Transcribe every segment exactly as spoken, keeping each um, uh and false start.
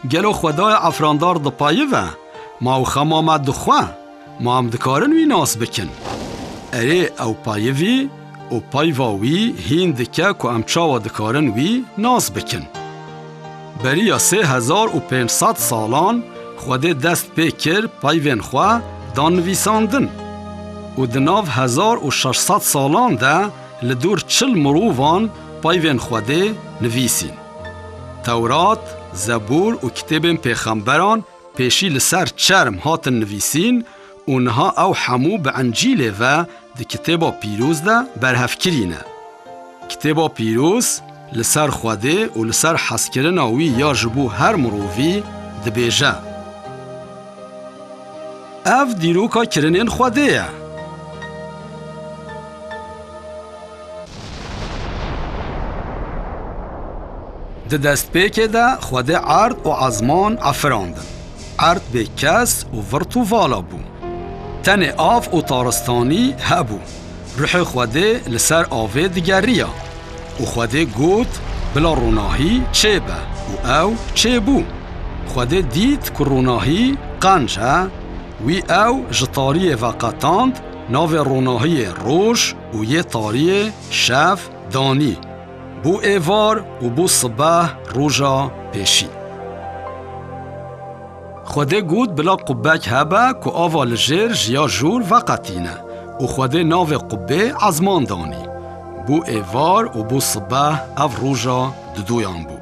Gelo Xwedayê efirandar dipayive? Ma ew xema me dixwe? Ma em dikarin wî nas bikin? Erê, ew payivî û payva wî hîn dike ku em çawa dikarin wî nas bikin. Beriya sê hezar û pênc sed salan Xwedê dest pê kir payvên xwe dan nivîsandin û di nav hezar û şeş sed salan de li dûr çil mirovan payvên Xwedê nivîsîn. Tewrat, Zebûr û kitêbên pêxemberan pêşî li ser çerm hatin nivîsîn û niha ew hemû bi Encîlê ve di Kitêba Pîroz de berhevkirî ne. Kitêba Pîroz li ser Xwedê û li ser hezkirina wî ya ji bo her mirovî dibêje. Ev dîroka kirinên Xwedê ye. Di destpêkê de Xwedê erd û ezman efirandin. Erd bê kes û virt û vala bû. Tenê av û taristanî hebû. Ruhê Xwedê li ser avê digeriya. Û Xwedê got, "Bila ronahî çêbe." Û ew çêbû. Xwedê dît ku ronahî qenc e, wî ew ji tariyê veqetand, navê ronahiyê roj û yê tariyê şev danî. Bû êvar û bû sibeh roja pêşî. Xwedê got, "Bila qubbek hebe ku ava li jêr ji ya jor veqetîne." Û Xwedê navê qubbê ezman danî. Bû êvar û bû sibeh, ev roja didoyan bû.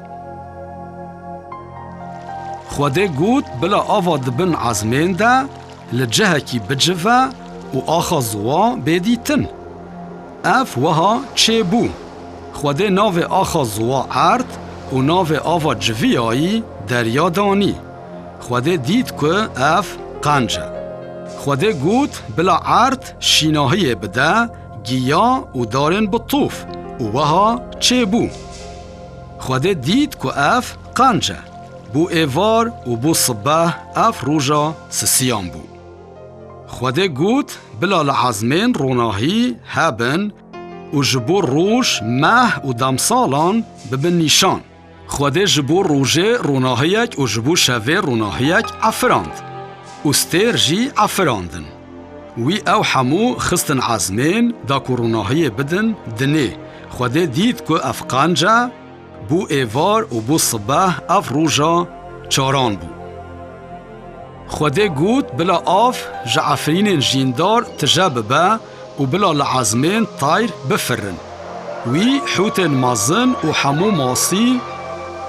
Xwedê got, "Bila ava di bin ezmên de li cihekî bicive û axa ziwa bê dîtin." Ev wiha çêbû. Xwedê navê axa ziwa erd û navê ava civiyayî derya danî. Xwedê dît ku ev qenc e. Xwedê got, "Bila erd şînahiyê bide, giya û darên bi tof." Û wiha çêbû. Xwedê dît ku ev qenc e. Bû êvar û bû sibeh, ev roja sisiyan bû. Xwedê got, "Bila li ezmên ronahî hebin û ji bo roj, meh û demsalan bibin nîşan." Xwedê ji bo rojê ronahiyek û ji bo şevê ronahiyek efirand û stêr jî efirandin. Wî ew hemû xistin ezmên da ku ronahiyê bidin dinê. Xwedê dît ku ev qenc e, bû êvar û bû sibeh, ev roja çaran bû. Xwedê got, "Bila av ji efrînên jîndar tije bibe û bila li ezmên tayr bifirin." Wî hûtên mezin û hemû masî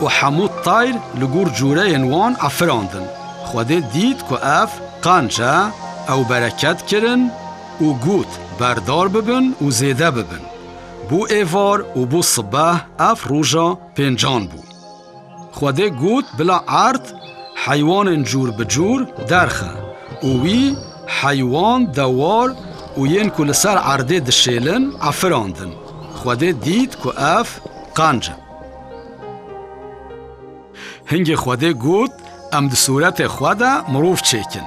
û hemû tayr li gor cûreyên wan efirandin. Xwedê dît ku ev qenc e, ew bereket kirin û got, "Berdar bibin û zêde bibin." Bû êvar û bû sibeh, ev roja pêncan bû. Xwedê got, "Bila erd heywanên cûr bi cûr derxe." Û wî heywan, dewar û yên ku li ser erdê dişêlin efirandin. Xwedê dît ku ev qenc e. Hingê Xwedê got, "Em di sûretê xwe de mirov çêkin."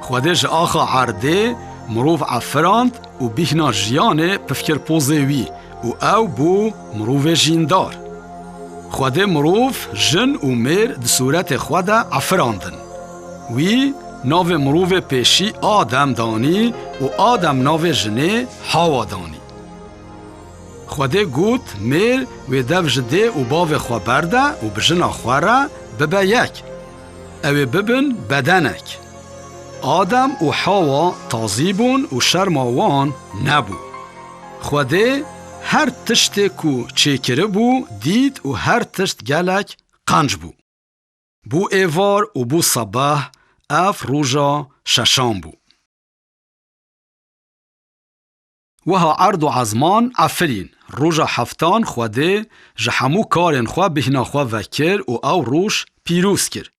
Xwedê ji axa erdê mirov efirand û bîhna jiyanê pif kir pozê wî û ew bû mirovê jîndar. Xwedê mirov, jin û mêr di sûretê xwe de efirandin. Wî navê mirovê pêşî Adem danî û Adem navê jinê Hawa danî. Xwedê got, "Mêr wê dev ji dê û bavê xwe berde û bi jina xwe re bibe yek. Ew ê bibin bedenek." Adem û Hawa tazî bûn û şerma wan nebû. Xwedê her tiştê ku çêkiribû dît û her tişt gelek qenc bû. Bû êvar û bû sebeh, ev roja şeşan bû. Wiha erd û ezman efirîn. Roja heftan Xwedê ji hemû karên xwe bîhna xwe vekir û ew roj pîroz kir.